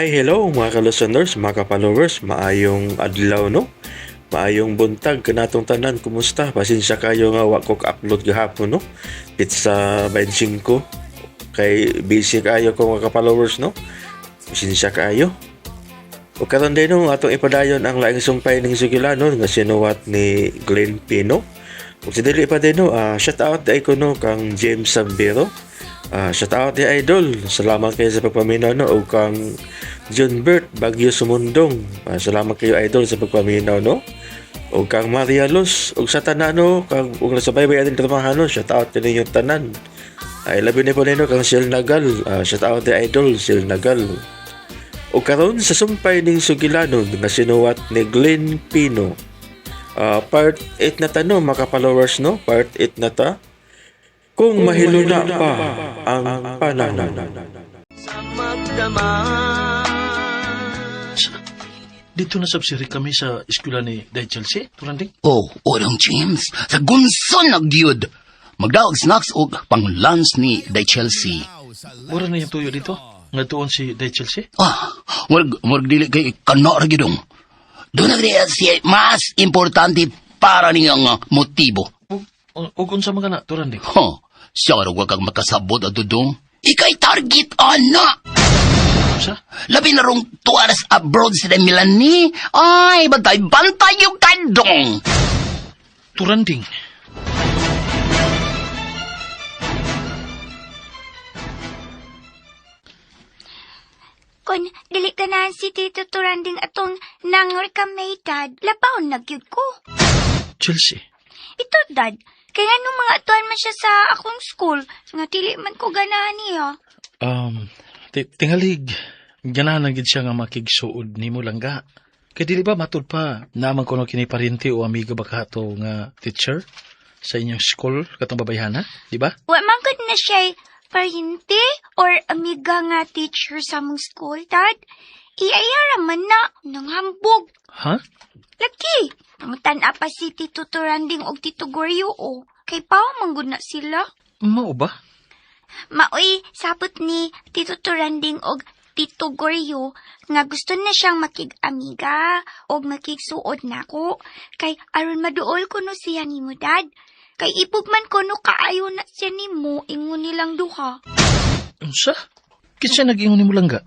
Hi, hello mga ka-listeners, mga ka-followers, maayong adlaw, no? Maayong buntag kanatong tanan, kumusta? Pasensya kayo nga wa ko ka-upload gahapon, no? Pizza 25 kay busy kayo ko mga ka-followers, no? Pasensya kayo. O karon din no, atong ipadayon ang laing sumpay ning sugilanon nga sinuwat ni Glenn Pino. Ug sa dili pa din no, shout out ay ko no kang James Sambiro. Shout out ni Idol. Salamat kayo sa pagpaminaw no ug kang John Bert Bagyo Sumundong. Salamat kayo, Idol, sa pagpaminaw no. Ug kang Maria Luz ug sa tanan no kang ug nasabay-bay ating dramahan no. Shout out ninyong tanan. Ay labi ni po nino kang Sil Nagal. Shout out ni Idol Sil Nagal. O karon sa sumpay ning sugilanon nga sinuwat ni Glenn Pino. Part 8 na ta no, mga followers no, part 8 na ta. Kung mahiluna pa ang panahon. Dito na sabsiri kami sa eskwela ni Day Chelsea, Turanding. Oh, Odong James, sa gunson nagyud. Magdaog snacks og pang-lunch ni Day Chelsea. Mura na yung tuyo dito. Nga tuon si Day Chelsea. Ah, murag dili kay kana ra gyud. Doon na gyud siya mas importante para niyang motibo. Ug unsa man kana, Turanding? Huh, siya ra wa kag makasabot adto dong. Ikay target ana. Unsa? Labi na rong tuwaras abroad si Melanie. Ay, bantay bantay yung kadong. Turanding. Kung dili ka na si Tito Turanding atong nangrekamay, Dad, labaw na gyud ko. Chelsea. Ito, Dad, kaya nung mga atuan man siya sa akong school, nga dili man ko ganahan niya. Tingalig, ganahan na gid siya nga makigsuod nimo langga. Kay dili ba matud pa naman kuno kini parente o amigo ba ka to nga teacher sa inyong school katong babayhana, di ba? Wa man gud na siya parente or amiga nga teacher sa among school, Dad. Iayara man na, nang hambog. Ha? Lagi, pangutan pa si Tito Turanding og Tito Goryo o. Kay pao man gud na sila. Mao ba? Maoy sapot ni Tito Turanding og Tito Goryo nga gusto na siyang makig-amiga og makigsuod nako kay aron maduol kuno siya nimo, Dad. Kay ibog man kuno kaayo na siya nimo ingon nilang duha. Unsa? Kinsa nag-ingon nimo langga?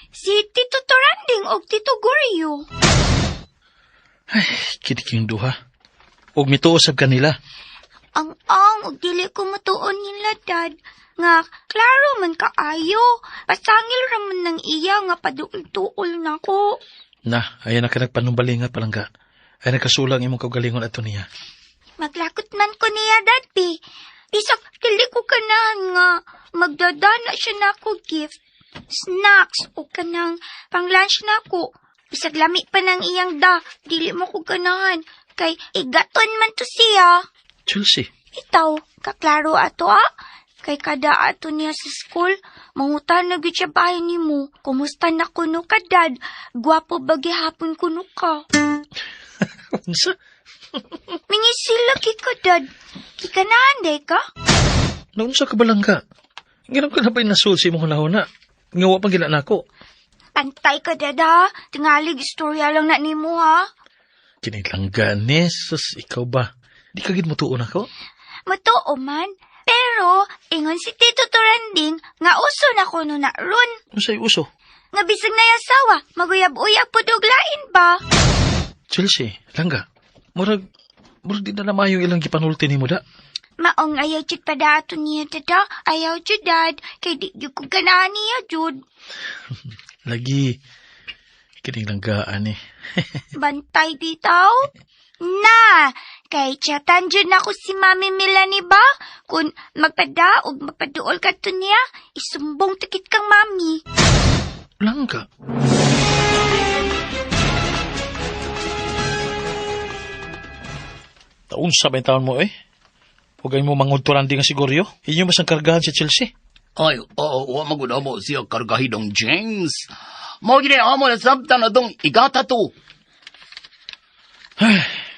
Si Tito Turanding og Tito Goryo. Ay, kiniking duha. Og mituo sab kanila. Ang og dili ko matuon nila, Dad. Nga klaro man kaayo. Pasangil ra man ng iya nga paduol-duol nako. Na, ayan na ka nagpanumbalingat palangga. Ay nakasulang imong kaugalingon ato niya. Maglakot man ko niya, Dad, pi. Bisag, dili ko kanahan nga magdadana siya nako gift, snacks, o kanang pang-lunch nako. Bisag lami pa ng iyang da, dili mo ko ganahan. Kay igaton man to siya. Chelsea, Itaw, kaklaro ato ah. Kay kada ato niya sa school, mangutan na gyud siya bahay nimo. Kumusta na kuno ka, Dad? Gwapo ba gihapon kuno ka? Unsa? Mingisila ki ka, Dad. Kikanahan, day ka? Naunsa ka ba langga? Ganun ka na ba'y nasul sa imong hunahuna? Nga wa pang gila nako. Pantay ka, Dad, ha? Tingalig, istorya lang na nimo, ha? Kinilangga ni, sus, ikaw ba? Di ka gid mutuon ako? Matuo man. Pero, ingon si Tito Turanding, nga uso na kuno na ron. Unsay uso? Nga bisag na yasawa, maguyab-uyab po lain ba? Chelsea, langga. Murag di na namayong ilang gipanulti nimo da. Maong ayaw jud pa dato niya, Dada. Ayaw jud, Dad. Kay di jud ko ganahan niya, jud. Lagi, kining langgaan eh. Bantay bitaw? Na, kay chatan jud nako si Mami Melanie ba? Kung magpada og magpaduol ka to niya, isumbong tikit kang mami. Langga. Taon sa ba yung taon mo eh? Huwag mo mangudturan di nga siguryo. Inyo mas ang kargahan si Chelsea. Ay, oo, wa magud amo siya kargahi dong James. Mao gid amo na sabtan na dong igata to.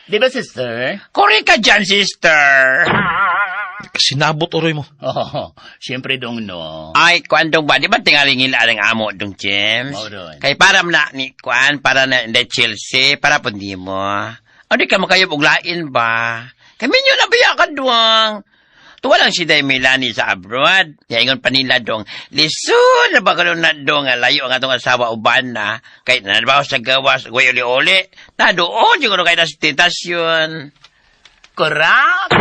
Di ba, sister? Kore ka dyan, sister. Sinabot oroy mo. Oh, siyempre dong no. Ay, kuan dong ba? Di ba tingali ngila ang amo dong, James? Mao doon. Kay para na ni kuan, para na hindi Chelsea, para po di mo. O di ka makayop og lain ba? Kami nyo na biya ka duwang. Tuwa lang si Day Milani sa abroad. Yaingon pa nila dong. Lisod na ba karon na dong nga layo ang atong asawa uban na. Kay nanbaw sa gawas, guay uli-uli. Na doon, siguro kay na sa tentasyon. Correct.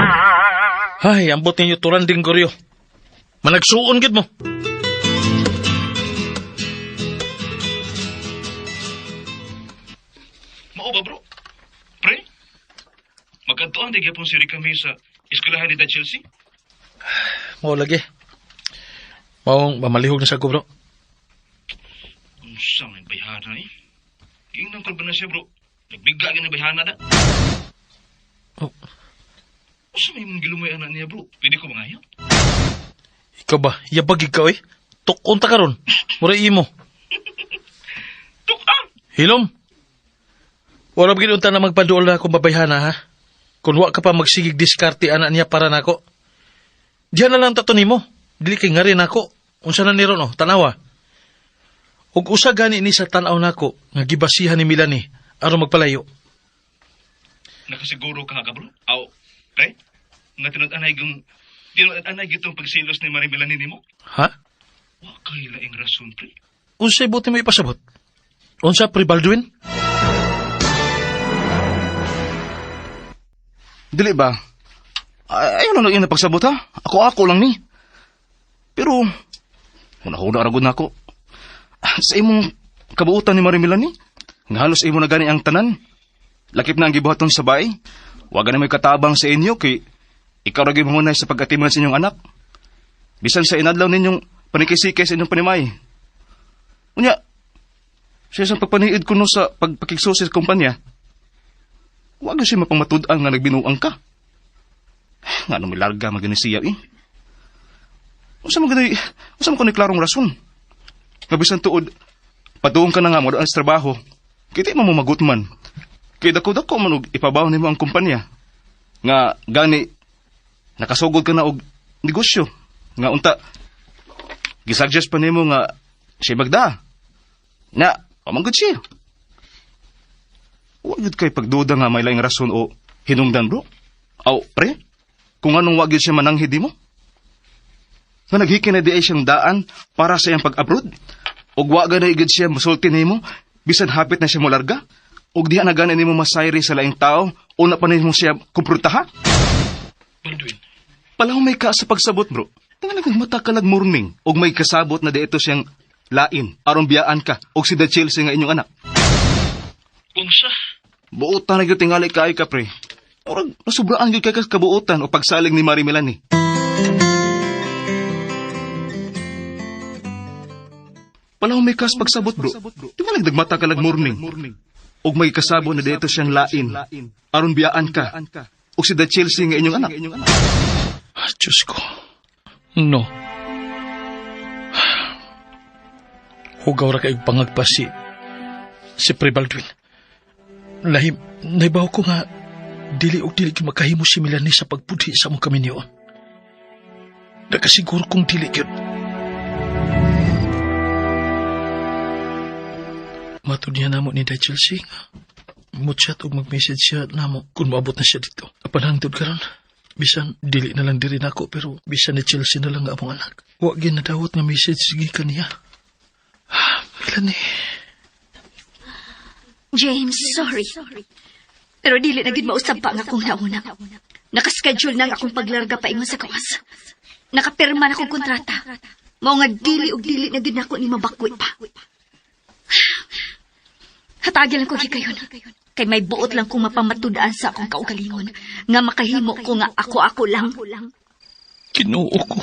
Ay, ambot ninyo turanding Goryo. Managsuon gid mo. Mao ba bro? Pre? Magkantuan di gyapon si Rick kami sa eskwelahan ni Da Chelsea? Mao lagi. Maong mamalihog na sa ko, bro. Unsa may bayhana eh? Giingnan ko ba na siya bro? Nagbiga gyud na bayhana da. Oh. Unsa may mong gilumay anak niya bro? Pwede ko mangayo? Ikaw ba? Yabag ikaw eh. Tukon ta karon. Mura imo. Tukang! Hilom. Wala ba unta na magpaduol na akong babayhana ha? Kung wa ka pa magsigig diskarte anak niya para nako. Diyan na lang tato nimo. Dili kay ngari nako. Unsa na ni ron oh, tanawa. Ug usa gani ni sa tan-aw nako nga gibasihan ni Milani aron magpalayo. Nakasiguro ka ka bro? Aw, pre? Nga tinud-anay yung tinud-anay gitong pagsilos ni Marie Melanie nimo? Ha? Wa kay laing rason pre. Unsay buti mo ipasabot? Unsa pre Baldwin? Dili ba? Ay, ayaw na lang yung napagsabot ha. Ako-ako lang ni. Pero, huna-huna ragod na ako. Sa imong kabuutan ni Marie Melanie, nga halos imo na gani ang tanan. Lakip na ang gibuhaton sa baay. Wa gani may katabang sa inyo kay ikaw ra gyud mangunay sa pag-atiman sa inyong anak. Bisan sa inadlaw ninyong panikisikay sa inyong panimay. Unya, siya sa pagpaniid ko no sa pagpakigsusi sa kumpanya, wa gyud siya mapangmatud-an nga nagbinuang ka. Nga nung milarga magani siya eh. Unsa man gani, unsa man kuno klarong rason? Nga bisan tuod, paduong ka na nga mo sa trabaho. Kay di man mo magutman. Kay dako-dako man og ipabaw nimo ang kumpanya. Nga gani nakasugod ka na og negosyo. Nga unta gisuggest pa nimo nga siya magda. Na, pamanggod siya. Wa gyud kay pagduda nga may laing rason o hinungdan bro. Aw, pre, kung anong wa gyud siya mananghid nimo. Nga naghiki na di ay siyang daan para sa iyang pag-abroad. Ug wa gani gyud siya mosulti nimo bisan hapit na siya molarga. Ug diha na gani nimo masayri sa laing tao, una pa nimo siya kumprontaha. Baldwin. Palahumay ka sa pagsabot, bro. Nga nagmata ka lag morning ug may kasabot na dito siyang lain aron biyaan ka og si The Chelsea nga inyong anak. Unsa? Buotan na gyud tingali kaayo ka, pre. Murag nasubraan gyud kay ka kabuotan o pagsalig ni Marie Melanie. Palahumay ka sa pagsabot, bro. Di ba nagdagmata ka lag morning? Og may kasabot na dito siyang lain aron biyaan ka og si The Chelsea nga inyong anak. Ah, Diyos ko. No. Hugaw ra kayong pangagpa si Pre Baldwin. Lahim, naibaw ko nga, dili og dili gyud makahimo si Melanie sa pagpudhi sa among kaminyoon. Nakasiguro kong dili gyud. Matud niya namo ni Dai Chelsea nga mo-chat og mag-message siya namo kung moabot na siya dito. Apan hangtod karon, bisan dili na lang diri nako pero bisan ni Chelsea na lang nga among anak. Wa gyud nadawat nga message gikan niya. Ah, Melanie. James, sorry. Pero dili na gid mausab pa ang akong nauna. Nakaschedule na ang akong paglarga paingon sa kawas. Nakapirma na akong kontrata. Mao nga dili og dili na gid nako ni mabakwi pa. Hatagi lang ko hikayon. Kay may buot lang kong mapamatud-an sa akong kaugalingon nga makahimo ko nga ako-ako lang. Ginoo ko.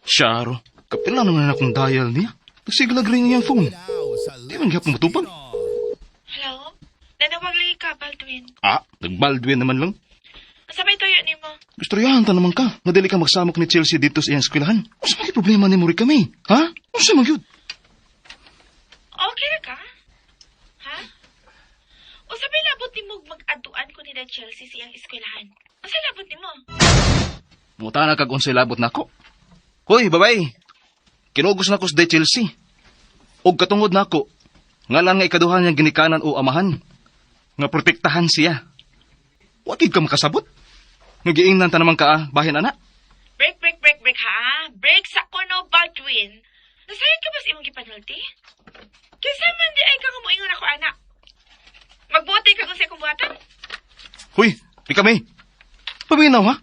Sharo, kapila naman na akong dial niya. Nagsiglag rin niyang phone. Di man gihapon matupag. Hello? Nanawag lagi ka, Baldwin. Ah, nagbaldwin naman lang. Asa may tuyo nimo? Gusto ta naman ka. Nga dili ka magsamok ni Chelsea dito sa iyang eskwelahan. Unsa man gyud problema ni Muri kami? Ha? Unsa man gyud? Okay ra ka? ni Day Chelsea siyang eskwelahan. Unsay labot nimo? Muta na kag unsay labot nako. Hoy, babay. Kinugos nako sa Day Chelsea. Og katungod nako, ngalan nga ikaduha niyang ginikanan o amahan. Nga protektahan siya. Wa gid ka makasabot. Nga giingnan ta naman ka, ah, bahin ana. Break, break, break, break ha. Break sa kuno, Baldwin. Nasayod ka ba sa imong gipanulti? Kinsa man di ay ka nga moingon ako, anak. Magbuti ka kung sa akong buhatan. Hoy, di kami. Paminaw ha?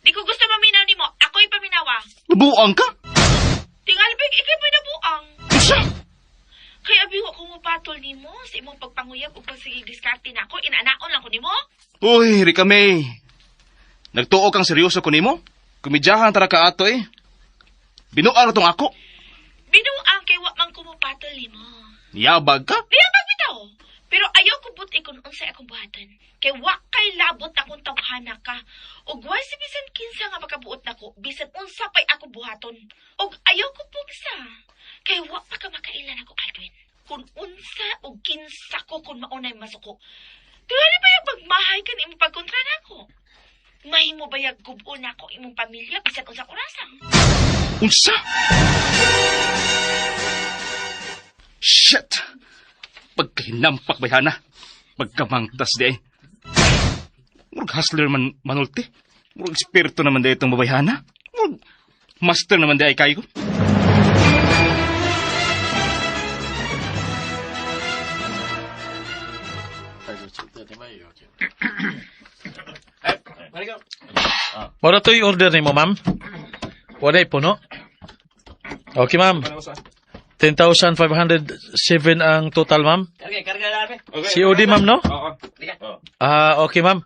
Di ko gusto maminaw nimo. Ako'y paminawa. Nabuang ka? Tingal big, ikay mo'y nabuang. Unsa? Kay abi wa ko mopatol nimo sa imong pagpanguyab ug pagsigig diskarte nako, inanaon lang ko nimo. Uy, Rika May. Nagtuo kang seryoso ko nimo? Kumidyahan tara ka ato eh. Binuang na tong ako. Binuang kay wa man ko mopatol nimo. Niyabag ka? Liyabag bitaw. Pero ayaw ko buti kung unsay akong buhatan. Kay wa kay labot akong tawhana ka. Ug wa si bisan kinsa nga makabuot nako, bisan unsa pay ako buhaton. Ug ayaw ko pugsa. Kay wa pa ka makailan ako, Aldwin. Kung unsa og kinsa ko kung maunay masuko. Tingali ba yung pagmahay ka ni imong pagkontra nako? Mahimo ba yung gubo nako imong pamilya bisan unsa orasa? Unsa? Shit! Pagkahinampak bayhana. Pagkamangtas di ay. Murag hustler man manulti. Murag eksperto naman di itong babayhana. Murag master naman di ay kayo. Mora to'y order nimo, ma'am. Walay puno. Okay, ma'am. 10,507 ang total, ma'am. Okay, karga namin. COD, ma'am, no? Ah, okay, ma'am.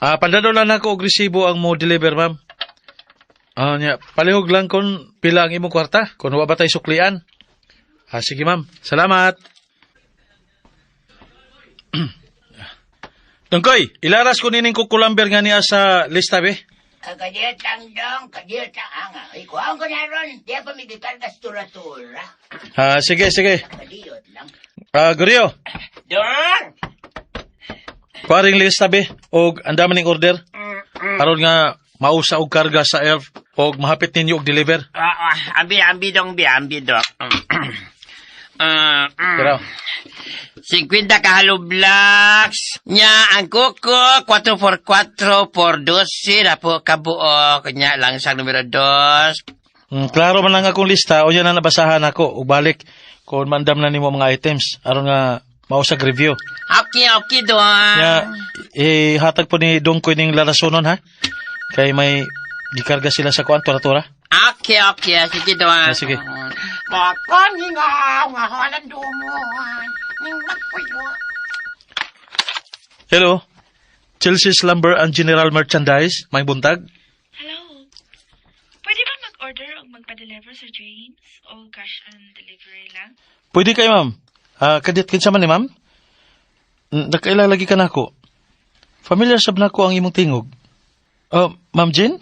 Ah, pandado lang nako og resibo ang mo deliver, ma'am. Ah, nya, palihog lang kon pila ang imong kwarta, kon wa ba tay suklian. Ah, sige, ma'am. Salamat. Dungkoy, ilaras ko nining kukulamber nga niya sa lista, be. Kadiyot lang dong, kadiyot lang anga. Ikuha ko na ron, di pa may gikargas tura-tura. Ah, sige, sige. Kadiyot lang. Ah, Goryo, Dong! kuwaring lista, be, og ang dami ning order. Aron nga mausa og karga sa elf og mahapit ninyo og deliver. Ah, ah, ambi, ambi dong, bi, ambi dong. Pero, 50 kahalublaks. Nya, ang kuko, 4x4 por 12, na po kabuok. Nya, langsang numero 2. Klaro man lang akong lista o yan na nabasahan ako ug balik kung mandam na nimo mga items aron nga mausag review. Okay, okay, dong. Nya ihatag po ni Dongkoy ning larasonon ha. Kay may gikarga sila sa kuan tura-tura. Okay, okay. Sige, dong. Ah, sige. Makaningaw, nga halan dumuhan. Ning magpuyo. Hello. Chelsea's Lumber and General Merchandise, may buntag. Hello. Pwede ba mag-order o magpa-deliver Sir James? O cash on delivery lang? Pwede kayo, ma'am. Ah, kadit kinsa man ni ma'am? Nakaila lagi ka nako. Familiar sab nako ang imong tingog. Oh, Ma'am Jean?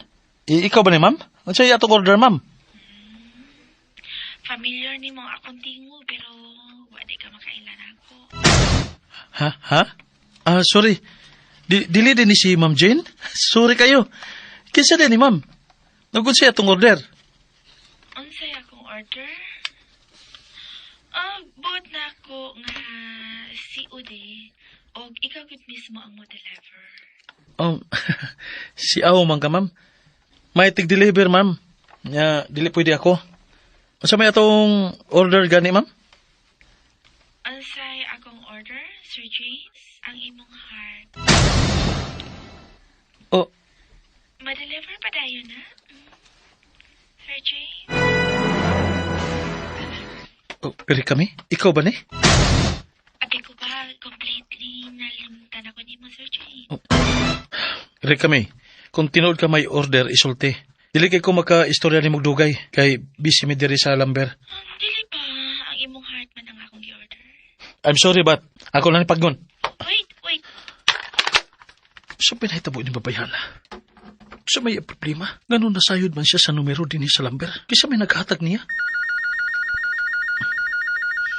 Ikaw ba ni ma'am? Unsay atong order, ma'am? Familiar ni mo akong tingo pero wa di ka makailan ako. Ha? Ha? Ah, sorry. Dili din ni si Ma'am Jane? Sorry kayo. Kinsa din ni ma'am? Nagod siya atong order. Unsay akong order? Ah, buot na ako nga COD og ikaw gud mismo ang mo-deliver. Si Aw man ka, ma'am. May tig-deliver, ma'am. Nya, dili pwede ako. Unsa may atong order gani, ma'am? Unsay akong order, Sir James? Ang imong heart. Oh, Ma-deliver pa dayon na? Sir James? oh, pili kami? Ikaw ba ni? Abi ko ba completely nalimutan ako nimo, Sir James? Pili kami. Kung tinuod ka may order, isulti. Dili kay ko maka-istorya ni dugay kay busy mi diri sa Lamber. Dili ba ang imong heart man ang akong gi-order? I'm sorry but ako lang ni paggon. Wait, wait. Sa pinahitabo ni babayhana. Sa may problema, ganun nasayod man siya sa numero din sa Lamber. Kisa may naghatag niya.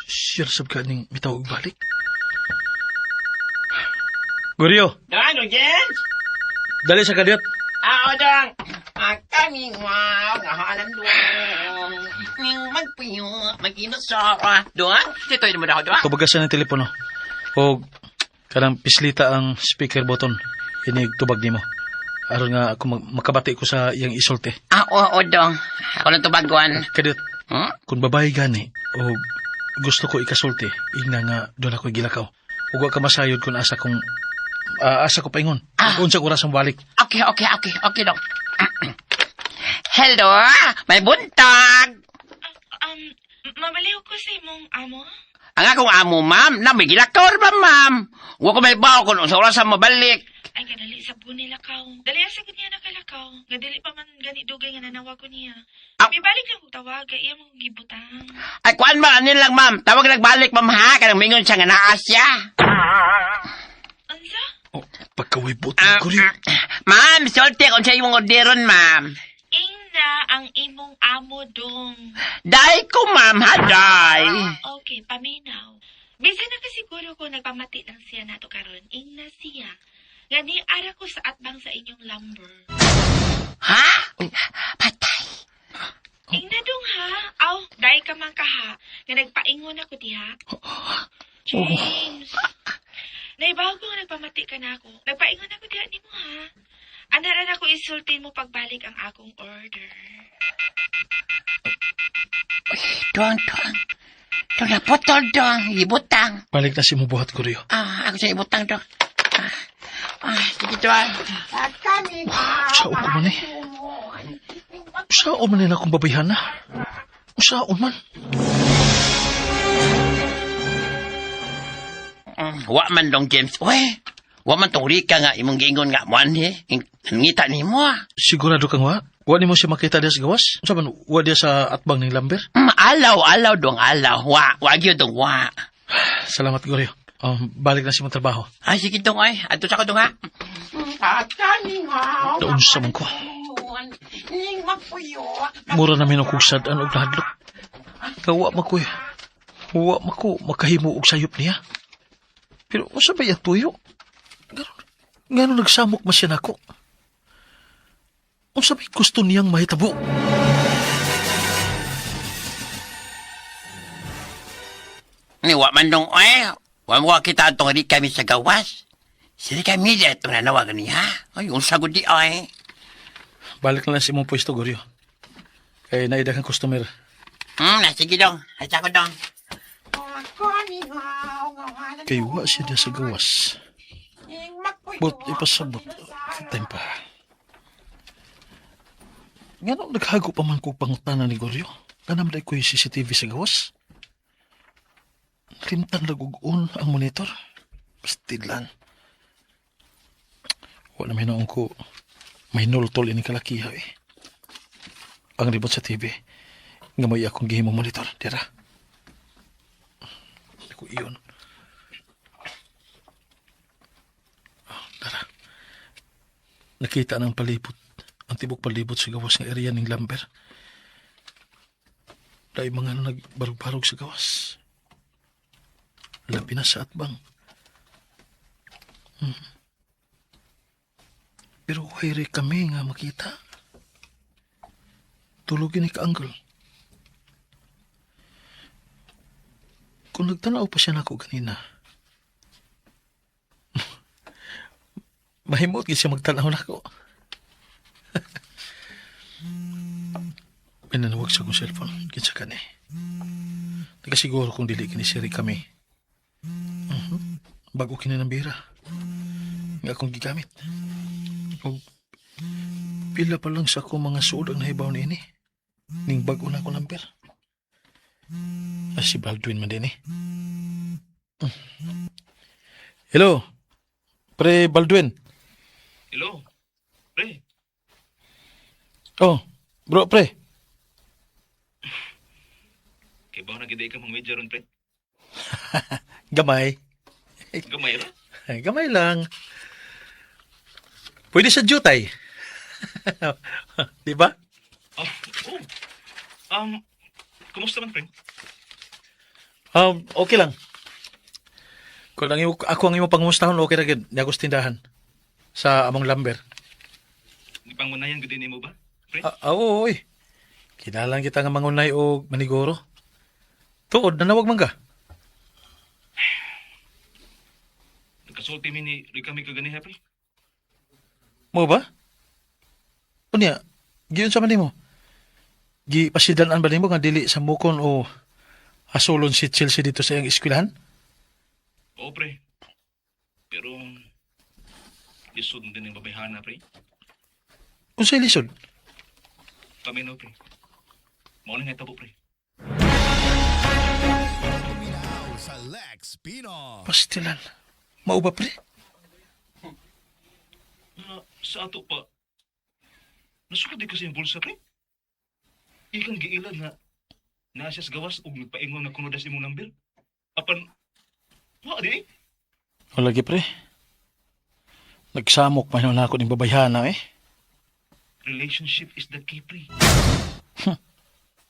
Sure sab ka ning mitawag balik. Guryo, Dong, dong, James? dali sa kadiyot. Ah, o, dong. Ang kaming wow, ngahalan dong. Ning magpuyo, mag-inosora. Dong, titoy mo na ako, dong. Tubagasan ang telepono. O kanang pislita ang speaker button. Inig tubag nimo. Aron nga ako makabati ko sa iyang isulti. Ah, oo, dong. Ako lang tubaguan. Kadiyot, Hmm? kung babae gani o gusto ko ikasulti, ingna nga doon ako gilakaw. Ug wa ka masayod kung asa kong asa ko paingon. Ah. Unsa oras ang balik. Okay, dong. Hello, may buntag. Mamaliw ko sa imong amo. Ang akong amo, ma'am, na may gilakaw ba, ma'am? Wa ko may bawo kung sa oras ang mabalik. Ay, kadali sa bunil lakaw. Dali sa niya nakalakaw. Nga dili pa man gani dugay nga nanawag ko niya. Ah. Mibalik lang kong tawag, kay iya mong gibutang. Ay, kuan ba, anin lang, ma'am. Tawag nagbalik, ma'am, ha? Kanang mingon siya nga naa siya. Unsa? Oh, pagkawibot Ah, Guryo. ma'am, sulti kung siya imong orderon, ma'am. Ingna ang imong amo dong. Dahil ko, ma'am, ha, day. Okay, paminaw. Bisan na kasiguro ko nagpamati lang siya nato karon. Ingna siya. Gani ara ko sa atbang sa inyong lumber. Ha? Patay. Ingna dong ha. Aw, dai ka man kaha. Nga nagpaingon ako diha. James. Naibaw ko nga nagpamati ka na ako. Nagpaingon ako diha nimo ha. Ana ra nako isulti mo pagbalik ang akong order. Dong, dong. Dong, naputol, dong. Ibutang. Balik na si mo buhat Guryo. Ah, ako sa ibutang, dong. Ah, sige, dong. Sao ko man eh. Sao man nila akong babayhan na. Sao man. Wa man dong, James. Uy, wa man tong Rika nga imong giingon nga muan, he. Ngita ni mo, ah. Sigurado kang wa? Wa nimo siya makita diya sa gawas? Unsa man wa diya sa atbang ning lamber? Alaw, alaw, dong, alaw. Wa, wa gyud dong, wa. Salamat Guryo. Balik na siya mong trabaho. Ay, sige, dong, ay. Adto sa ko, dong, ha. Naunsa man ko. Mura na minong sad-an og nahadlok. Nga wa man ko eh. Wa man ko makahimo og sayop niya. Pero unsa ba iyang tuyo? Ngano nagsamok man siya nako? Unsa bay gusto niyang mahitabo? Ni wa man dong, ay. Wa mo kita atong Rika mi sa gawas. Si Rika mi di itong nanawagan niya. Ay, yung sagot di, ay. Balik na lang sa imong pwesto, Goryo. Kay naida kang customer. Na, sige dong. Ay, sa ko dong. Kay wa siya diya sa gawas. But ipasabot. Time pa. Ngano naghago pa man kog pangutana ni Goryo? Kanam day ko'y CCTV sa gawas. Limtan lang og on ang monitor. Pastilan. Wala may noong ko may nultol ini kalakiha eh. Ang remote sa TV. Nga may akong gihimong monitor. Dira. Ako iyon. Tara. Nakita ng palibot, ang tibok palibot sa gawas nga area ning Lamber. Dahil mga nagbarog-barog sa gawas. Labi na sa atbang. Pero hayri kami nga makita. Tulog ni ka-angle. Kung nagtanaw pa siya nako ganina, mahimot gyud siya magtanaw nako. May nanawag sa akong cellphone. Kinsa ka ni. Nakasiguro kung dili kini si kami. Bago kini ng bira. Nga akong gigamit. Og pila pa lang sa akong mga suod ang nahibaw niini. Ning bago na ako number. Ah, si Baldwin man din eh. Hello. Pre Baldwin. Hello? Pre, Oh, bro pre. kay ba na gid ka mang media ron pre? Gamay. Gamay ra. Ay, gamay lang. Pwede sa jutay. Di ba? Oh, oh. Kumusta man pre? Okay lang. Kung ang imo, ako ang imo pangumustahon, okay ra gid. Niya ko sa tindahan. Sa among lumber. Gipangunayan gud nimo ba? Pre? Ah, ah, oo, oy. Kinalan kita nga mangunay og maniguro. Tuod, nanawag man ka. Nagkasulti mi ni Rika mi kaganiha pre. Mo ba? Unya, giyon sa man nimo? Gipasidan-an ba nimo nga dili sa mukon o asulon si Chelsea dito sa iyang eskwelahan? Oo pre. Pero lisod din ang babayhana pre. Unsay lisod? Paminaw pre. Mao na nga tabo pre. Pastilan. Mao ba pre? Na sa ato pa. Nasukod di kasi ang bulsa pre. Ikang giilan nga naa siya sa gawas ug nagpaingon nga kuno das imong number. Apan wa di eh. Wala lagi pre. Nagsamok pa na ako ning babayhana eh. Relationship is the key pre.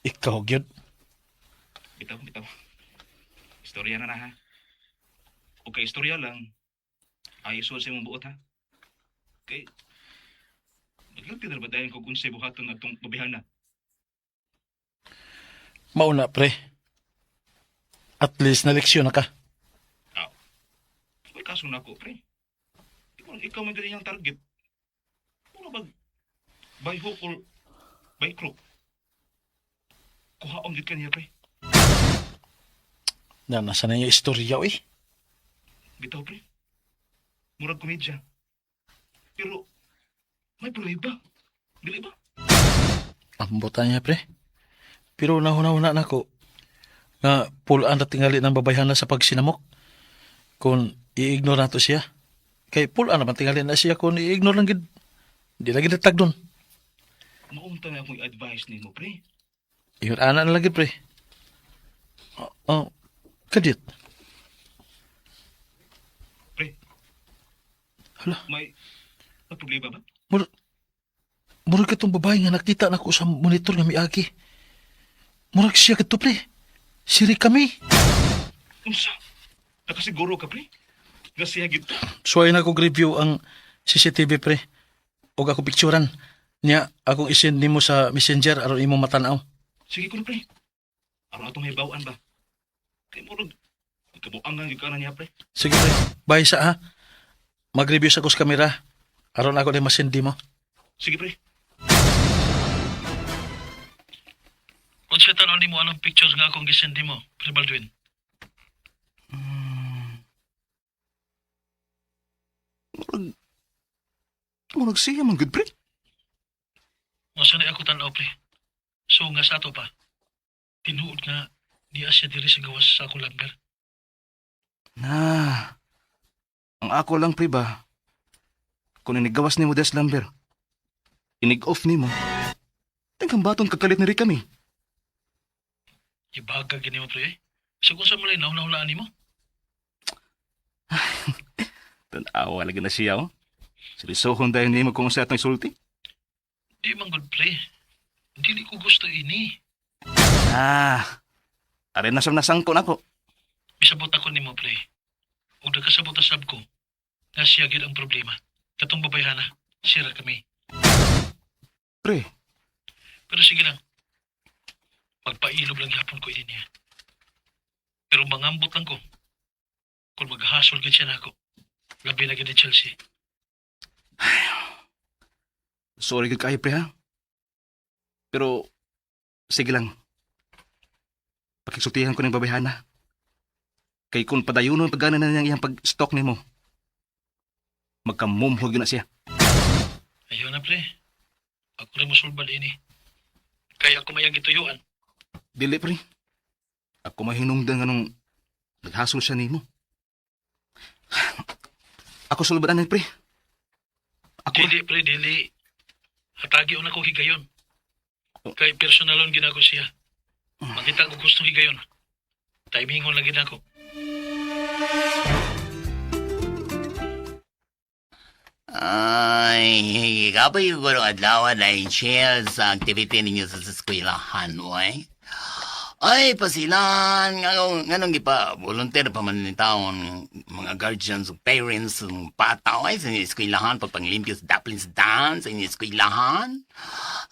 Ikaw gyud. Bitaw, bitaw. Istorya na na ha. O kay istorya lang, ay isuod sa imong buot ha. Kay, naglanti na ba dahil kung unsay buhaton atong babihana? Mauna pre. At least na leksyon na ka. Ah, may kaso na ako, pre. Ikaw, ikaw may ganyan target. Wala bag, by hook or by crook. Kuhaon gid ka niya, pre. Na nasa na yung istorya eh. Bitaw, pre. Murag komedya. Pero, may prueba. Dili ba? Ambutan niya pre. Pero nahuna-huna na ko nga pulaan na tingali ng babayhana sa pagsinamok. Kung i-ignore nato siya. Kay pulaan naman tingali na siya kung i-ignore lang gid. Di lagi natag doon. Maunta na akong i-advise nimo, pre. Ingon ana na lagi pre. Oh, oh, kadit. Pre. Hala. May problema ba? Murag murag katong babae nga nakita nako sa monitor nga miagi. Murag siya kadto pre. Siri kami. Unsa? Nakasiguro ka, pre? Nga siya gito. Suway na kog review ang CCTV pre. Og ako picturean. Niya akong isend nimo sa Messenger aron imo matanaw. Sige ko na, pre. Aron atong hibawan ba? Kay murag, kabuangan gyud ka na niya, pre. Sige pre. Bye sa ha. Mag-review sa kos kamera. Aron ako ni masend mo. Sige, pre. Unsa tan-aw nimo anong pictures nga akong gisend nimo, Pre Baldwin? Murag, murag siya man gud, pre. Masa na ako tan-aw pre. So nga sa ato pa. Tinuod nga niya siya diri sa gawas sa akong lumber. Na, ang ako lang, pre, ba? Kung inigawas nimo des lumber, inig-off nimo, tingkang baton kakalit ni kami. Ibaga gini mo pre. eh. So kung sa malay nauna-unaan nimo? Tanawa lagi na siya, oh. Seryosohon dahil nimo kung sa atong isulti. Di man gud pre. Dili ko gusto ini. Ah, arin na siyang nasangko nako. Misabot ako nimo pre. Ug nakasabot sab ko nga siya gyud ang problema. Katong babayhana, sira kami. Pre, Pero sige lang. Magpailob lang gyapon ko ini niya. Pero mangambot lang ko. Kung maghasol gyud siya nako. Labi na gyud ni Chelsea. sorry gud kayo, pre, ha? Pero, sige lang. Pakisultihan ko ng babayhana. Kay kung padayunon paggana na niyang iyang pag-stalk nimo, magkamumhog yun na siya. Ayaw na pre. Ako rin mosulbad ini. Kaya ako mayang gituyuan. Dili, pre. Ako mahinungdan nga nung naghasol siya nimo. Ako sulbadan pre. Ako Dili pre, dili. Hatagi na ko higayon. Kay personalon ginako siya. Makita ko gustong higayon. Timingon lagi na ako. Ay, kapoy ko ng adlaw na i-share sa activity ninyo sa eskwelahan, oy. Ay, pasilan. Nganong, nganong gipa, volunteer pa man ni taon, mga guardians, ug parents, ng bata, ay, sa eskwelahan, pagpanglimpyo sa daplin sa dance, sa eskwelahan.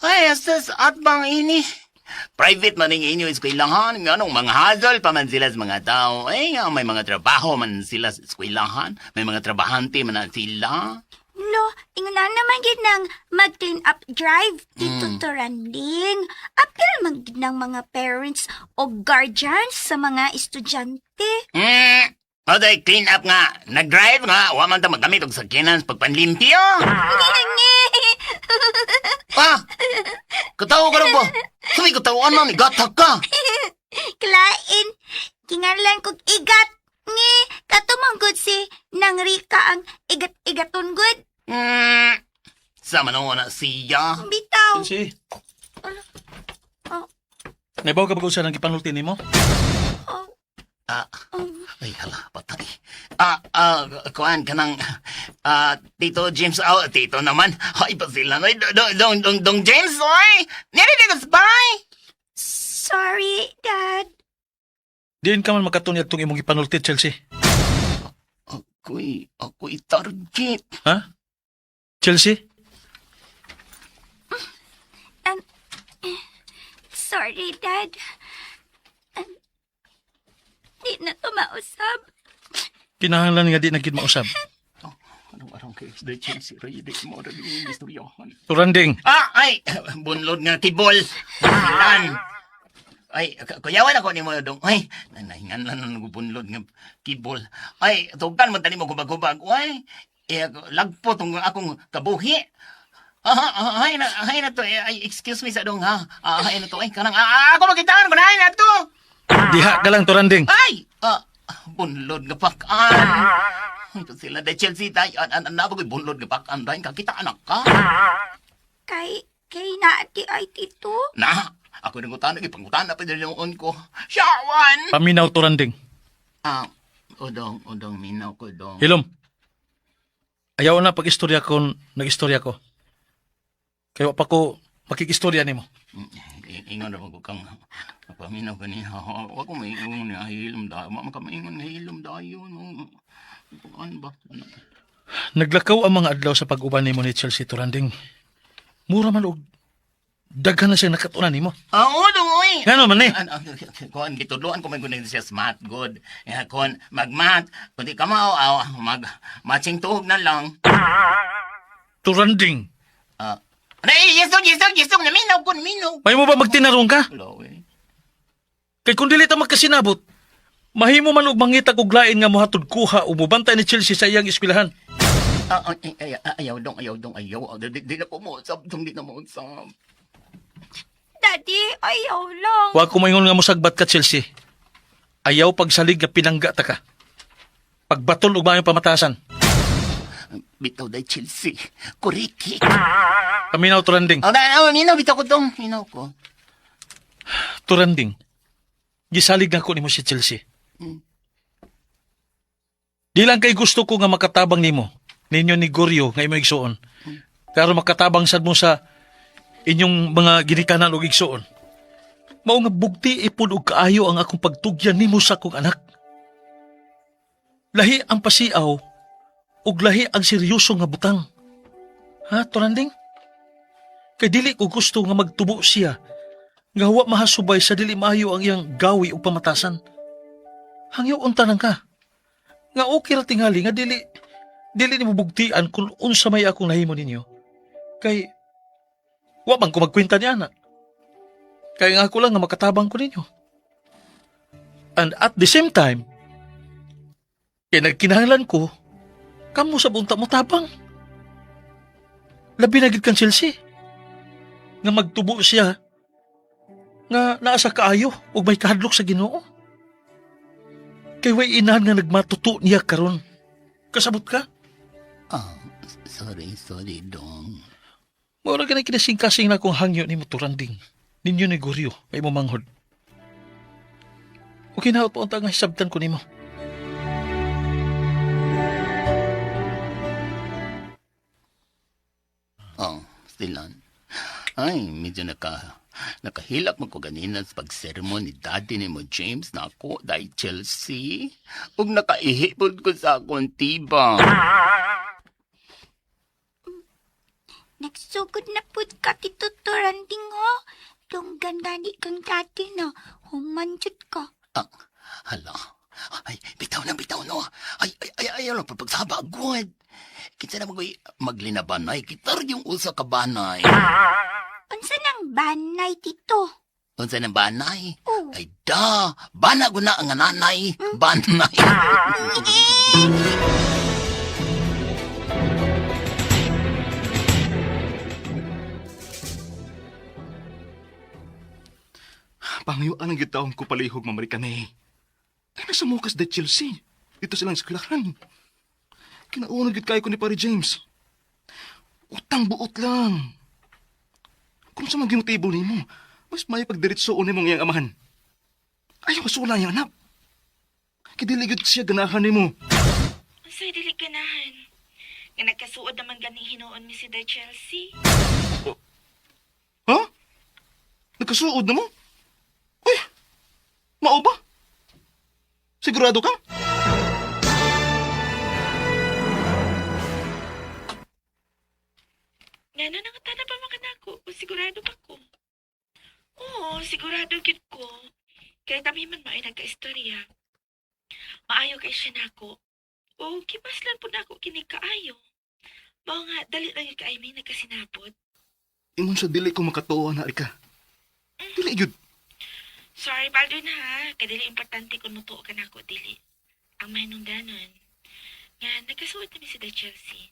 Ay, asas, at bang ini? Private man ang inyo eskwelahan, nganong mga hazol pa man sila sa mga tao. Ay, nga, may mga trabaho man sila sa eskwelahan, may mga trabahante man na sila. Lo, ingnan naman gid nang mag-clean up drive, Tito Turanding. Apil man gid ng mga parents o guardians sa mga estudyante. Oday, clean up nga. Nag-drive nga. Wa man ta magamit og sakyanan sa pagpanlimpyo. Ah! Katawa ka lang ba? Sabi katawan na ni gatak ka. Klain, kingarlan kog igat. Ngi, katumang gud si nang Rika ang igat-igaton gud. Sama na na siya. Bitaw. Chelsea. Oh. Naibaw ka ba kung saan ang gipanulti nimo? Oh, Ah, oh. ay hala, patay. Ah, ah, kuan ka ng, ah, Tito James, oh, Tito naman. Ay, pasila na. Dong, dong, dong, dong James, oy! Nere dito sa bahay! Sorry, Dad. Diin ka man makatunyag tong imong gipanulti, Chelsea. Ako'y, ako'y target. Ha? Chelsea? Sorry, Dad. Di na to mausab. Kinahanglan nga di na gid mausab. Anong araw kay The Chelsea, Ray, di mo rin yung istoryahan. Turanding, Ah, ay, bunlod nga tibol. Lan. Ay, kuyawan ako ni mo dong. Ay, nahingan lang ng bunlod nga kibol. Ay, tugan mo tani mo gubag-gubag. Ay, eh, lagpo tong akong kabuhi. Ah, ah, ay na to. Eh, ay, excuse me sa dong ha. Ah, ay na to. Ay, kanang, ah, ako magitaan ko na, ay na to. diha ka lang Turanding. Ay! Ah, bunlod nga pakan. Ay, ito sila de Chelsea tayo. An, an, an, bunlod nga pakan. Dahil kakita anak ka. Kay, kay na di ay tito. Na, ako nang utana, ipangutana pa din yung ko. Shawan! Paminaw Turanding. Ah, udong, udong, minaw ko, dong. Hilom. Ayaw na pag-istorya kon nag-istorya ko. Kaya wa pa ko makikistorya nimo. Ingon na ko kang, paminaw ka niya. Wa ko maingon nga hilom dayon. Wa man ka maingon nga hilom dayon. Ano ba? Ano? Naglakaw ang mga adlaw sa pag-uban nimo ni Chelsea Turanding. Mura man og daghan na siya nakatunan nimo. Ah, udong, oy! Ngano man ni? An, an, kon gitudloan ko man gud siya smart good. Eh, kon magmat, kundi ka mao aw mag matching tuhog na lang. Turanding. Ah, ano, eh, yes dong, yes dong, yes dong, naminaw ko, naminaw. May mo ba magtinarong ka? Hello, eh. Kay kung dili ta magkasinabot, mahimo man og mangita og lain nga mohatod kuha o mobantay ni Chelsea sa iyang eskwelahan. Ah, ah, ay, ay, ay, ayaw dong, ayaw dong, ayaw. Ah, di, di, di na po mo usap, dong, di na mo usap. Daddy, ayaw lang. Wa ko maingon nga mosagbat ka Chelsea. Ayaw pagsalig nga pinangga ta ka. Pagbatol og maayong pamatasan. Bitaw day Chelsea. Kuriki. Paminaw Turanding. Oh, na, oh, minaw, bitaw ko dong, minaw ko. Turanding. Gisalig na ko nimo si Chelsea. Di lang kay gusto ko nga makatabang nimo. Ninyo ni Goryo nga imong igsuon. Pero makatabang sad mo sa inyong mga ginikanan og igsuon. Mao nga bugti ipod og kaayo ang akong pagtugyan nimo sa akong anak. Lahi ang pasiaw ug lahi ang seryoso nga butang. Ha, Turanding? Kay dili ko gusto nga magtubo siya nga wa mahasubay sa dili maayo ang iyang gawi o pamatasan. Hangyo unta nang ka. Nga okay ra tingali nga dili dili nimo bugtian kung unsa may akong nahimo ninyo. Kay wa man ko magkwenta ni ana. Kay nga ako lang nga makatabang ko ninyo. And at the same time, kay nagkinahanglan ko, kamo sa bunta mo tabang. Labi na gid kang Chelsea. Nga magtubo siya nga naa sa kaayo ug may kahadlok sa Ginoo. Kay way inahan nga nagmatuto niya karon. Kasabot ka? Ah, sorry, sorry, dong. Mao ra kanay kinasingkasing na akong hangyo nimo Turanding. Ninyo ni Goryo kay mo manghod. O kinaot pa unta nga hisabtan ko nimo. Oh, still on. Ay, medyo naka... Nakahilak man ko ganina sa pagsermon ni daddy ni mo James na ako dahil Chelsea. Ug nakaihipod ko sa akong tiba. Nagsugod na pud ka, Tito Turanding, ho. Dunggan gani kang dati na. Human jud ka. Ah, hala. Ay, bitaw na, bitaw no. Ay, ay, ay, ay, ano, pagsaba, good. Kinsa na magoy maglinabanay, kitar yung usa ka banay. Unsa nang banay, Tito? Unsa nang banay? Oh. Ay da, bana ko na ang nanay, banay. Pangayuan ang gitawang ko palihog mamarikane. Ay, nasa mukas de Chelsea. Dito silang eskwelahan. Kinauna gid kayo ko ni Pare James. Utang buot lang. Kung sa mga gimotibo nimo, mas may pagdiretso ni mong iyang amahan. Ayaw kasula niya, anak. Kidiligid siya ganahan nimo. Unsay dili ganahan? Nga nagkasuod naman gani hinuon mi si Day Chelsea. Ha? Nagkasuod na mo? Uy! Mao ba? Sigurado ka? Nga na nangatana pa man kanako kung sigurado pa ko. Oo, sigurado gyud ko. Kay kami man maay nagkaistorya. Maayo kay siya nako. O gipaslan po nako kini kaayo. Mao nga dali lang gyud kaayo mi nagkasinabot. Ingon sa dili ko makatuo na ka. Dili gyud. Sorry, Baldwin ha. Kay dili importante kung mutuo ka nako dili. Ang mahinungdanon. Nga nagkasuot na mi si Day Chelsea.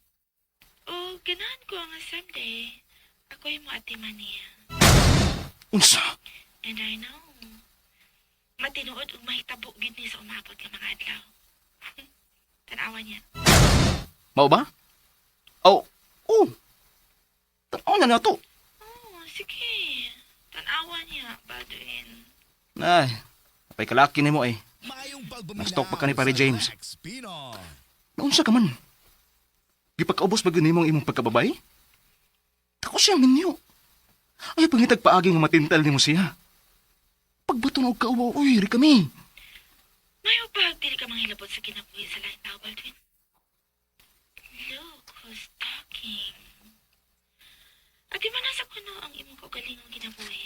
O ganahan ko nga someday ako ay mo ate niya. Unsa? And I know. Matinuod ug mahitabo gyud ni sa umabot nga mga adlaw. Tanawa niya. Mao ba? Oh, oh. Tanaw na nato. Oh, sige. Tanawa niya, Baldwin. Ay, apay kalaki nimo ay. Nag-stalk pa ka ni Pare James. Naunsa ka man? Gipagkaubos ba gyud nimo ang imong pagkababay? Tako siya minyo. Ay, pangitag paagi nga matintal nimo siya. Pagbato na og kauwaw, uy, ri kami. Mayo pag dili ka manghilabot sa kinabuhi sa laing tao, Baldwin. Look who's talking. Ati man nasa kuno ang imong kaugalingong kinabuhi.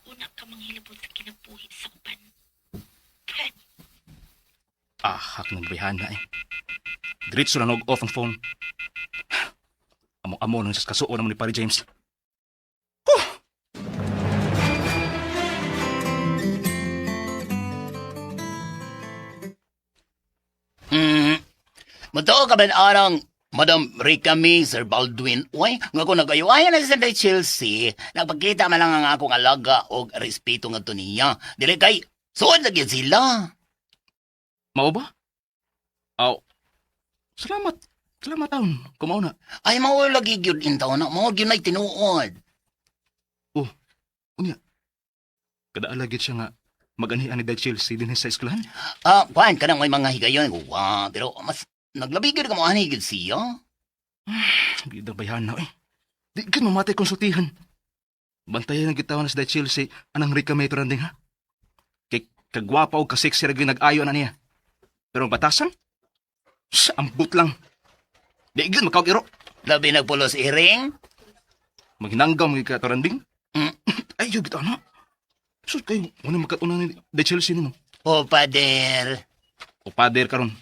Una ka manghilabot sa kinabuhi sa uban. Peh, Ahak ng bayhana eh. Diretso na nog off ang phone. Amo-amo nang sa kasuo naman ni Pare James. Matuo ka ba arang Madam Rica May, Sir Baldwin, uy, nga ko nagayo, ay na sa Chelsea, nagpakita man lang ang akong alaga og respeto nga to niya. Dili kay, suod lagi sila. Mao ba? Aw. Salamat. Salamat taon. Kumaw na. Ay, mao lagi gyud in taon na, mao gyud nay tinuod. Oh, unya. Kadaala gyud siya nga maganihan ni Dad Chelsea din sa eskwelahan. Ah, kuan kanang may mga higayon, wa, pero mas naglabi gyud ka mo ani gyud siya. Gida bayhana eh. Di ka mamatay konsultihan. Bantayan ang gitawan na si Dad Chelsea anang Rica May turanding ha. Kay kagwapa o kasexy ra gyud nag-ayo na niya. Pero ang batasan? Sa ambot lang. Di gyud makaw-iro. Labi nagpulos iring. Maghinanggaw mga ka turanding. Mm. Ay, yun gita na. So kayo, wala makatunan ni Dad Chelsea nimo. O, pader. O pader karon.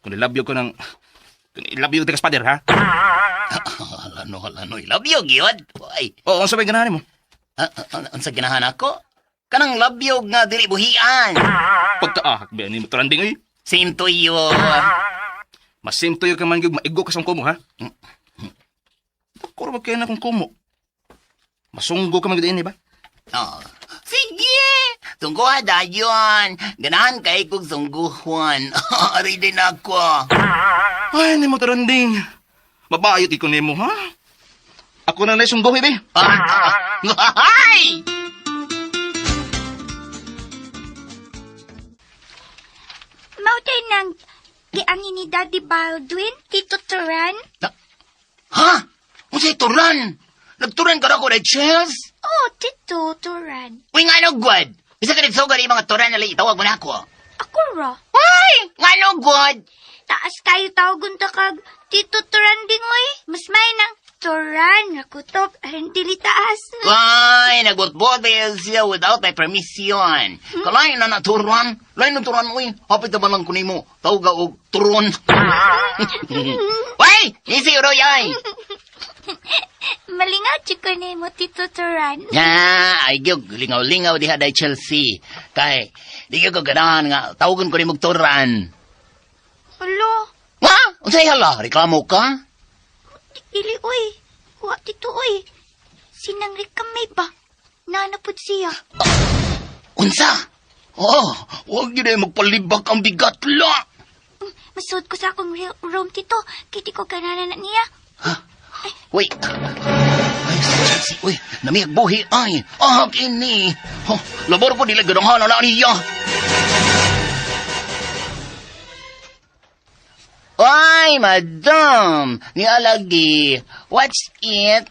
Kung ilabyo ko ng... Kung ilabyo ka sa pader, ha? Hala no, hala no, labyo gyud. Ay, Oo, ang sabay ganahan mo. ah, ah, ang sa ginahan ako? Kanang labyog nga dili buhian. Pagkaahak ba ni turanding ay? Same to you. Masimto ka man gyud maigo ka sa kumo, ha? Ako ra kayo na kung kumo. Masunggo ka man gyud ini ba? Oh. Sige! Sungguha dayon. Ganahan kay kog sungguhan. Ari din ako. Ay, nimo turanding. Mabayot iko nimo, ha? Ako na lang sungguhi, be. Ah, Ay! Mao day nang giangin ni Daddy Baldwin, Tito Turan. Ha? Unsay turan? Nagturan ka na ko na Chels? Oh, Tito Turan. Uy, nga no, good. Isa ka nagsugar yung mga turan na itawag mo na ako. Ako ra. Uy, nga no, good. Taas kayo tawagon ta kag Tito Turanding oy. Mas may nang Turan nakutob aron dili taas. Ay, nagbot-bot siya without my permission. Kalain na naturan. Lain na turan, uy. Hapit na ba lang kunimo? Tawag og turon. Uy, nisi uroy ay. Malingaw chiko nimo Tito Turan. Ya, ay gyud lingaw-lingaw diha day Chelsea. Kay di gyud ko ganahan nga tawagon ko nimo og turan. Hala, Wa, unsay hala? Reklamo ka? dili oy. Wa Tito oy. Sinang kamay ba? Nana pud siya. Unsa? Oh, wag gyud ay magpalibak ang bigat la. Masud ko sa akong room Tito. Kay di ko ganahan na niya. Uy. Ay, si Chelsea, uy, namiyag buhi ay. Ah, kini. Oh, labor ko dili ganahan na niya. Ay, madam, ni alagi. What's it?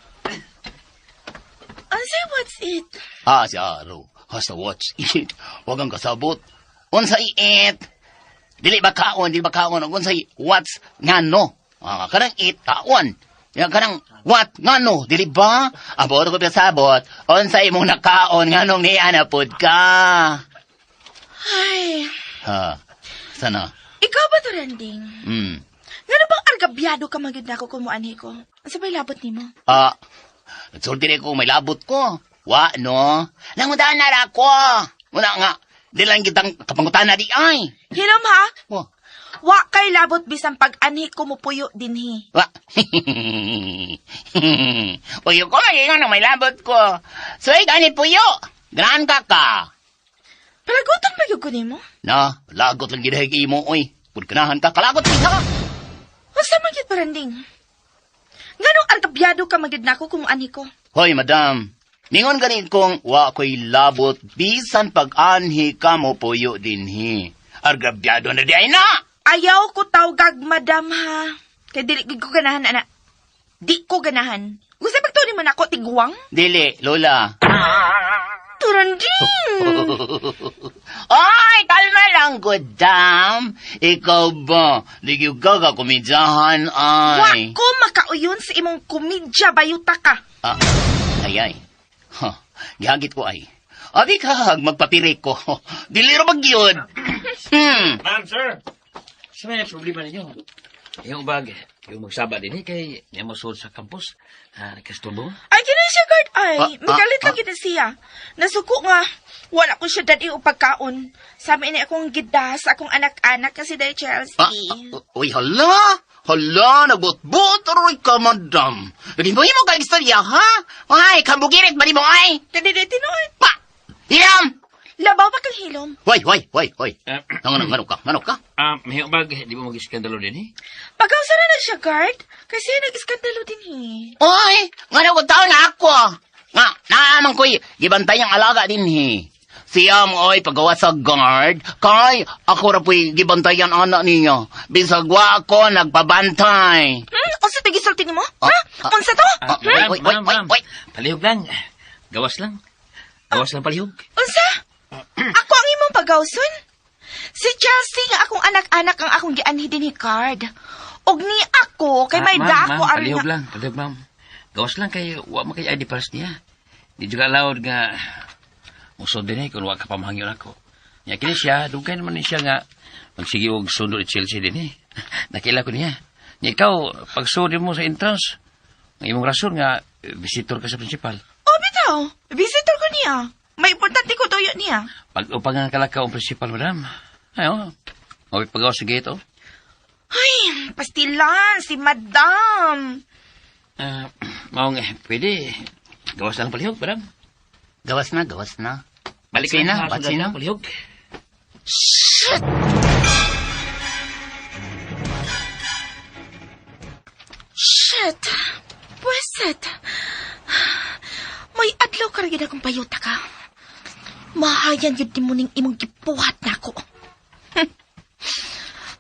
Unsay what's it? Ah, si Aro. Hasta what's it? Wag ang kasabot. Unsay it? Dili ba kaon, dili ba kaon. Ug unsay what's ngano? Ah, kanang it kaon. Ya kanang what ngano, dili ba? Abot ko pasabot. Unsay imong nakaon nganong niya na pud ka? Ay, Ha. Sana. ikaw ba Turanding? Ngano bang argabyado ka magyud nako kung muanhi ko? Unsa bay labot nimo? Ah, nagsulti rin ko may labot ko. Wa no. Nanguntaan na ra ko. Muna nga, di lang kitang kapangutan na di ay. Hilom ha? Oh. Wa kay labot bisan pag-anhi ko mupuyo dinhi. Wa. Puyo ko, ingon ang may labot ko. So, gani puyo. Gran ka ka. Palagutan ba gyud ko nimo? Na, lagot lang gid imo oy. Pud kanahan ka kalagot ka. Unsa man gyud Turanding? Nganong argabyado ka magyud nako kung muanhi ko? Hoy, madam. Ningon gani kong wa ko'y labot bisan pag-anhi ka mo puyo dinhi. Argabyado na di ay na. Ayaw ko tawgag madam ha. Kay dili gyud ko ganahan ana. Di ko ganahan. Gusto pagtuon mo nako tiguang? Dili, Lola. Turanding! Ay, kalma lang, godam. Ikaw ba? Di gyud ka ka kumidyahan, Wa ay. ko makauyon sa imong komedya bayuta ka. Ah, ay, ay. Ha, gihagit ko ay. Abi ka, magpapirik ko. Dili ra magyud. Ma'am, sir. Sa may problema ninyo. Yung bag, yung magsaba din eh, kay niya mo suod sa campus. Ah, nagkasturbo. Ay, kini siya guard ay. Ah, Magalit ah, lang kita siya. Nasuko nga. Wala ko siya dadi o pagkaon. Sabi ni akong gidas, akong anak-anak kasi dahil Chelsea. Ah, ah, uy, hala. Hala, nagbot-bot aroy ka, madam. Lagi mo mo kag istorya, ha? Ay, kambugirit ba ni mo ay? Kadi di tinuod. Pa! Hilam! Labaw pa kang hilom. Hoy, hoy, hoy, hoy. Ah, Ngano, ngano ka, ngano ka? ah, may bag, di mo mag-iskandalo din eh. Pagkausa na na siya, guard. Kasi nag-iskandalo din eh. Oy, ngano ko taon na ako. Nga, naaman ko'y gibantay ang alaga din he. Siya mo oy pagawa sa guard, kay ako ra po'y gibantayan anak niya. Bisag wa ako nagpabantay. Unsa to gisulti nimo? Ah, Ha? ah, Unsa to? Ah, Ma'am, oy, oy, ma'am, oy, ma'am. oy. Palihog lang. Gawas lang. Gawas lang palihog. Unsa? Ako ang imong pagawson? Si Chelsea nga akong anak-anak ang akong gianhi din ni Card. Og ni ako kay Ah, may ma'am, dako ma'am, aron palihog nga. lang. Palihog, ma'am. Gawas lang kay wa man kay ID pass niya. Di juga allowed nga musod din eh kung wa ka pamahangyon ako. Nya kini siya, dugay naman ni siya nga magsige og sundo ni Chelsea din eh. Nakila ko niya. Nya ikaw, pagsudi mo sa entrance, ang imong rason nga visitor ka sa principal. Oh, bitaw. Visitor ko niya. May importante ko tuyo niya. Pag upang nga kalakaw ang principal, madam. Ay, oh. Mawit pagawas sa gate, oh. Ay, pastilan si Madam. Ah, mao nga, pwede. Gawas lang palihog, madam. Gawas na, gawas na. Balik Batsi na, ha, batsi sundan na. lang, palihog. Shit. Pweset. May adlaw ka rin akong payuta ka. Mahayan yun mo ning imong gibuhat nako.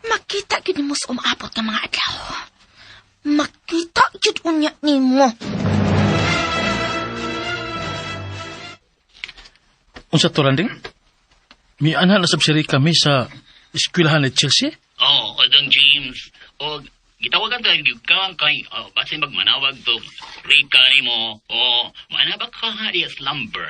Makita gyud nimo sa umaabot nga mga adlaw. Makita gyud unya nimo. Unsa to, Randing? Mianha na sab si Rica May sa eskwelahan ni Chelsea? Oh, Odong James. O, gitawagan ka gyud ka kay oh, basin magmanawag to Rika nimo. O, manabak ka ha di slumber.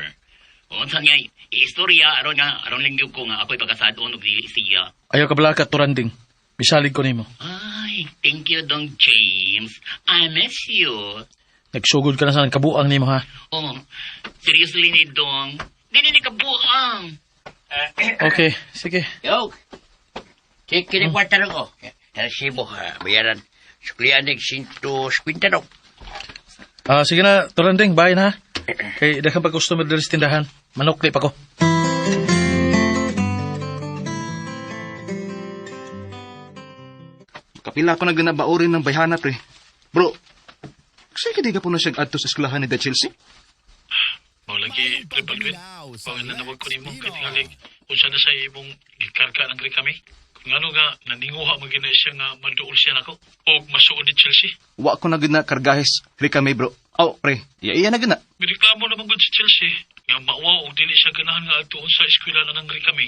O, unsa niya istorya aron nga aron lang gyud ko nga ako'y pagkasadon og dili siya. Ayaw ka balaka to, Randing. Misalig ko nimo. Ay, thank you, Dong James. I miss you. Nagsugod ka na sa kabuang nimo ha. Oh, seriously ni Dong. Dili ni kabuang. Okay, sige. Yo. Kini kini kwarta lang ko. Resibo ha, bayaran. Suklian ng 150 dong. Ah, sige na, Toranding, bye na ha. Kay daghang pag customer diri sa tindahan. Manukli pa ko. Kapila ko na ginabaorin ng bayhana, pre. Bro, kasi ka di ka po na siya adto sa eskwelahan ni The Chelsea? Mao lagi, Pre Baldwin. Panginanawag ko nimo kay tingali unsa na sa imong gikarga ng kami. Kung ano nga naninguha man gina siya nga maduol siya nako og masuod ni Chelsea. Wa ko na gina kargahes, Rika May, bro. Oh, pre, iya iya na gina. Mireklamo naman gud si Chelsea nga mauwa og dili siya ganahan nga adtuon sa eskwela na ng kami.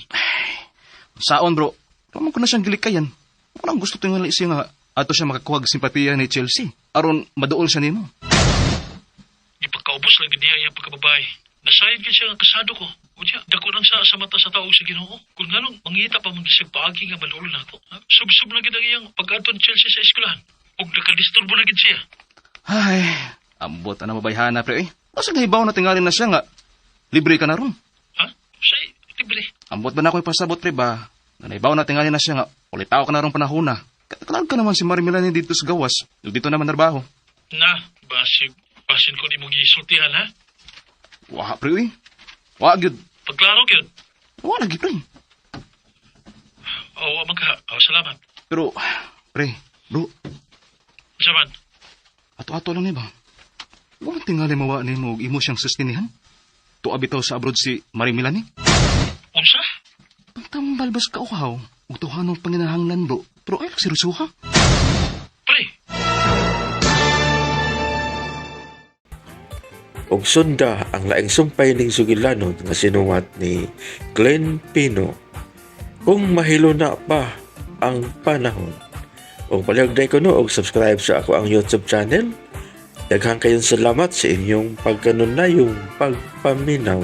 Saon, bro. Paman ko na siyang gilikayan. Wala ang gusto tingali siya nga ato siya makakuha og simpatiya ni Chelsea. Aron maduol siya nimo. Gipagkaubos lang gid niya iyang pagkababae. Nasayod gid siya nga kasado ko. Unya, dako lang sa mata sa tao sa Ginoo. Kung nganong mangita pa man siya paagi nga maduol nako. Ha? Subsob na gid ang iyang pag-adto ni Chelsea sa eskwelahan. Og nakadisturbo na gid siya. Ay, ambot ana mabayhana, pre. Eh. Basta nahibaw na tingali na siya nga libre ka na ron. Ha? Say, libre. Ambot ba na ako ipasabot, pre ba? Na nahibaw na tingali na siya nga ulitaw ka na ron panahon na. Kalag ka naman si Marimilani dito sa gawas. Ug dito naman trabaho. Na, basig, basin ko ni mong gisultihan, ha? Wa, pre, uy. Wa, gyud. Pagklaro gyud. Wa lagi, pre. Oo, man ka. Oh, salamat. Pero, pre, bro, Unsa man? ato-ato lang ni ba? Wa man tingali mawa nimo og imo siyang sustinihan. Tuwa bitaw sa abroad si Marimilani. Unsa? Pagtambal bas ka uhaw, ug tuhanong panginahanglan, bro. Pero ay lang seryoso ha. Pre, Ug sunda ang laing sumpay ning sugilanon nga sinuwat ni Glenn Pino. Kung mahiluna pa ang panahon. Ug palihog ko no og subscribe sa ako ang YouTube channel. Daghang kayong salamat sa inyong pagkanunayong pagpaminaw.